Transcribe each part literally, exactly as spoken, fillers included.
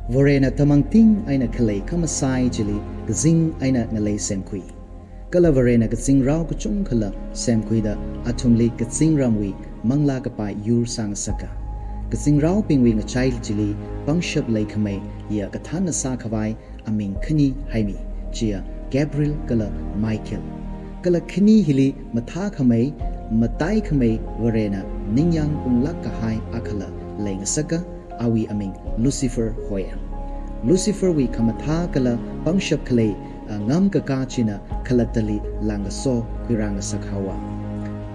Varena tangmangting eina khalei khamasai chili kazing eina ngalei semkhui. Kala Varena kazingrao kachungkhala semkhuida athumli kazingramwui manglā kapai yur sāngasaka. Kazingraobingwui ngachai chili pangshap leikhamei ya kathānna sākhavai aming khani haimi, chiya Gabriel kala Michael. Kala khani hili mathākhamei, mataikhamei Varena ningyāng unglāk kahai akhala leingasaka, awui aming Lucifer hoi. Lucifer wui khamathā kala pangshap khalei, a, ngamkakā china khalattali langkaso khuirāngasak haowa.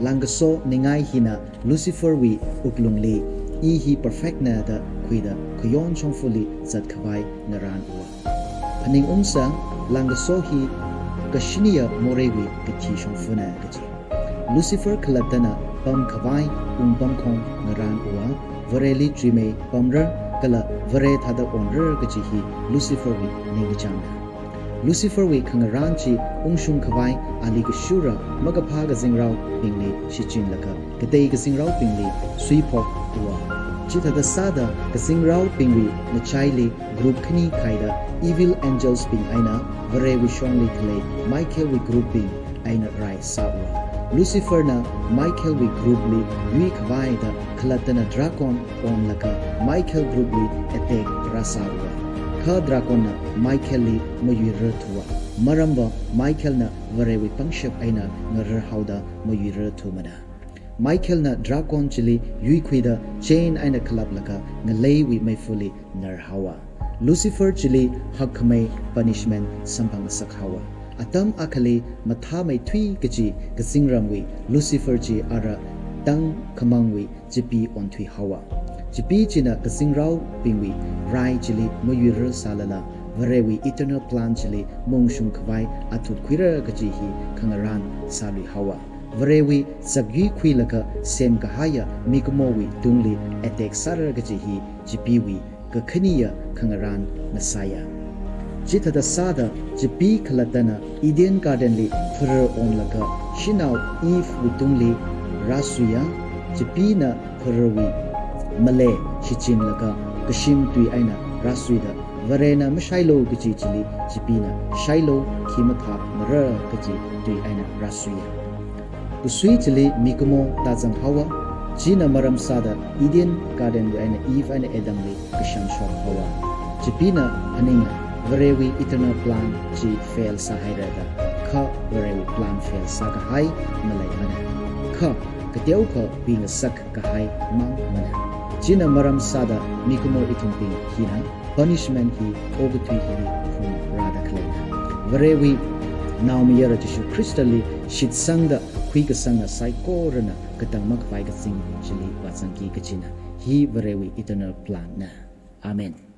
Langkaso ningai hina Lucifer wui wuklungli, i hi perfect na da khuida khayon shongfali zatkhavai ngarān uwa. Phaningungsa, langkaso hi kashiniya moreiwui kathi shongfana kaji. Lucifer khalattana pamkhavai wungpamkhong ngarān uwa, Vareli chuimei pamrar kala Vare thāda onrar kaji hi Lucifer wui ningkachāngna. Lucifer wui khangarān chi ungshungkhavai ali kashura makaphā kazingraobingli shichinlaga katei kazingraobingli suiphok uwa. Chithāda sāda kazingraobingwui ngachaili group khani khaida evil angels bing eina Varewui shongli khalei Michael wui group bing eina rai sā uwa. Lucifer na Michael wui group li yuikhavaida khalattana dragon onlaga Michael group li attack rāsā uwa. Kha dragon na Michael li mayuirar thuwa. Maramva Michael na Varewui pangshap eina ngarar haoda mayuirar thumana. Michael na dragon chili yuikhuida chain eina khalaplaga ngaleiwui meifali nar haowa. Lucifer chili hakkhamei punishment samphangngasak haowa. Atam akhali mathāmeithui kaji kazingramwui Lucifer chi ara tangkhamangwui chipi onthui haowa. Chipi china kazingraobingwui rai chili mayuirar sālala, Varewui eternal plan chili maungshungkhavai athut khuirar kaji hi khangarān sālui haowa. Varewui zakyui khuilaga semkahaiya mikumowui tungli attack sārar kaji hi chipiwui kakhaniya khangarān ngasāya. Chithāda sāda chipi khalattana Eden Garden li pharar onlaga shanao Eve wui tungli rāsuiya. Chipina phararwui malei shichinlaga kashim tui eina rāsuida, Varena mashailu kaji chili chipina shailu, khi mathāmara kaji tui eina rāsuiya. Kasui chili mikumo tāzang haowa, china maram sāda Eden Garden wui eina Eve eina Adam li kashamshok haowa. Chipina phaninga, Varewui eternal plan chi fail sāhaira da, kha Varewui plan fail sākahai maleimana. Kha kateokha pingasak kahai mang mana. China maram sāda mikumo ithumbing hina punishment hi okathui hili phungrāda khaleina. Varewui Naomayara Jishu Khristali shitsangda khuikasanga saikorana katang makhavai kazing chili vāzangki kajina. Hi Varewui eternal plan na. Amen.